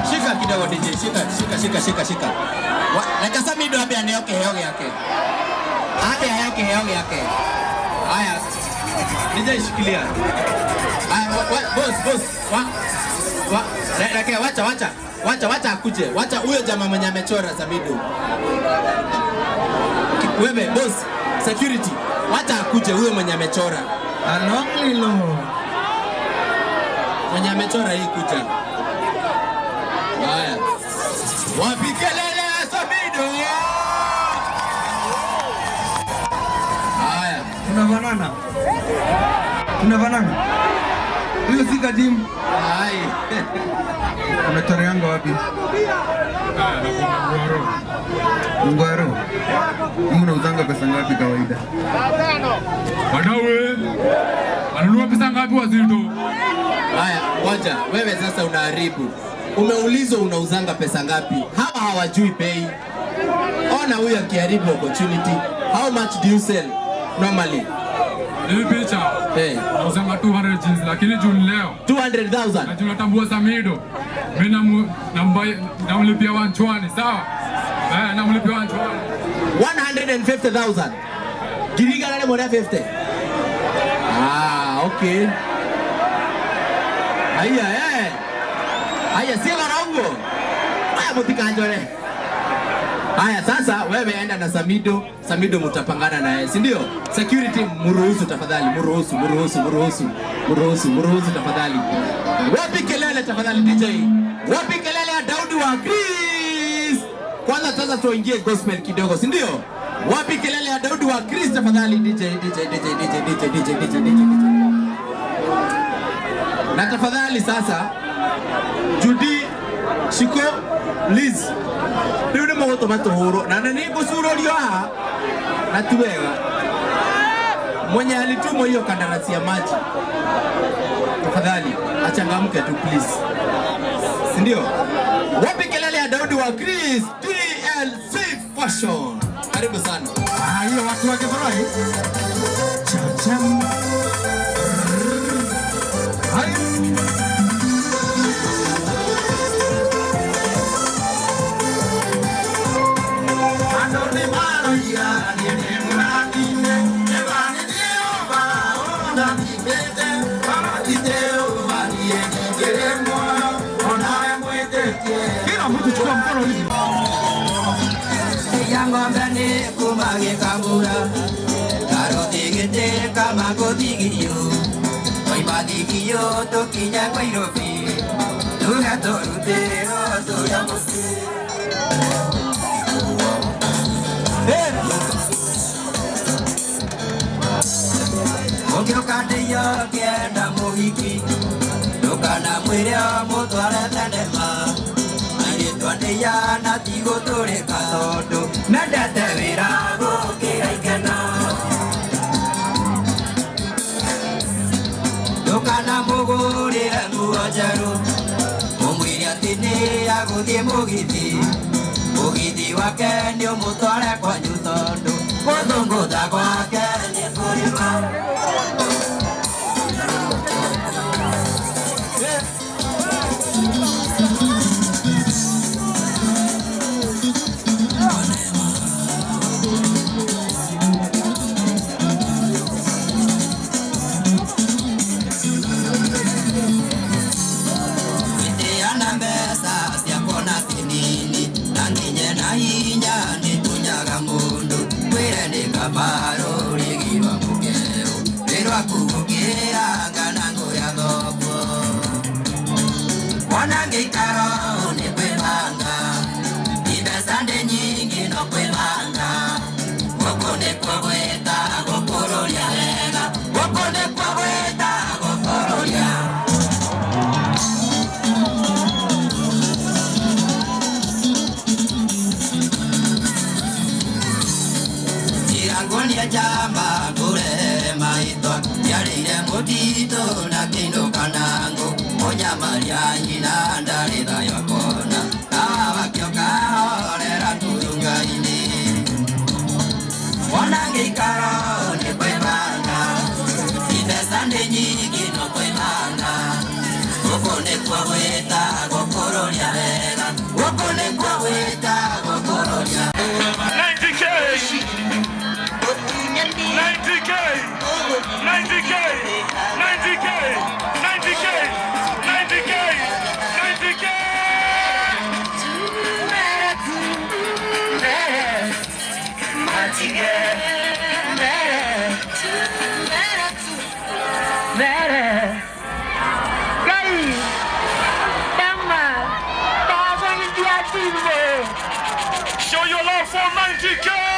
Shika kidogo DJ, shika shika shika shika shika. Reke Samido ambe aneo kiheo giake. Ambe aheo kiheo giake. Haya. DJ shikilia. Haya, boss boss. Wa wa reke wacha wacha. Wacha wacha akuje. Wacha huyo jamaa mwenye amechora Samido. Wewe boss, security. Wacha akuje huyo mwenye amechora. Alonglilo. Mwenye amechora hii kucha. Haya. Wapi kelele ya Samido? Haya. Tunafanana. Tunafanana. Huyo si Kadim. Hai. Unachoreanga wapi? Ngwaro. Mnauzanga pesa ngapi kawaida? Wadawe, wanunua pesa ngapi wazito? Haya, ngoja. Wewe sasa unaharibu. Umeulizwa unauzanga pesa ngapi? Hawa hawajui bei. Ona huyu akiharibu opportunity. How much do you sell normally? Hii picha Hey, nauzanga 200 jeans, lakini juu ni leo 200,000. na juu natambua Samido, mimi namlipia wanchwani, sawa? Eh, namlipia wanchwani. 150,000. Giriga nane mwana 50. Ah, okay. Haya eh. Haya si marongo. Haya mutikanjore. Haya, sasa wewe enda na Samido, Samido mtapangana naye, si ndio? Security mruhusu tafadhali, mruhusu, mruhusu, mruhusu, mruhusu, mruhusu tafadhali. Wapi kelele tafadhali DJ? Wapi kelele ya Daudi wa Chris? Kwanza sasa tuingie gospel kidogo, si ndio? Wapi kelele ya Daudi wa Chris tafadhali DJ, DJ, DJ, DJ, DJ, DJ, DJ, DJ, DJ. Na tafadhali sasa Judy, Shiko, Liz, rĩu nĩ mũgũtũma tũhũrwo na nĩ ngũcuurũrio haha na ti wega. Mwenye alitumwa hiyo kandarasi ya maji, tafadhali achangamke tu please, si ndio? Wapi kelele ya Daudi wa Chris DLC Fashion? Karibu sana. Ah, hiyo watu wakifurahi. Cham cham. Hai. Kila mtu chukua mkono hivi. Ng'ombe nĩ kũmagĩkamũra karũthigĩte kama gũthigio twaima thigio tũkinye Nairobi tuge tũrutĩrwo tũrĩa mũciĩ. Ũngĩũka ndĩio ũkĩenda mũhiki ndũkanamwĩre ũmũtware thenema airĩtu a ndĩia na ti gũtũrĩka tondũ mendete wĩra gũkĩra ikeno. Ndũkanamũgũrĩre nguo njerũ ũmwĩre atĩ nĩ agũthiĩ mũgithi mũgithi wake nĩ ũmũtware kwanyu tondũ gũthũngũtha gwake nĩ kũrĩma. Jamba ngure maitwa yarĩire mũtitũ na kĩinũka na ngũ mũnyamaria nyina ndarĩ thayũ akona awakĩoka horera turunga-inĩ wona ngĩikaro nĩ kwĩbanga imbeca nĩ nyingĩ no kwĩbanga gũkũ nĩkuo gwĩtagwo kũrũria wega gũkũ nĩkuo gwĩtagwo kũrũria. 90K! 90K! 90K! 90K! 90K! 90K! 90K! Show your love for 90K!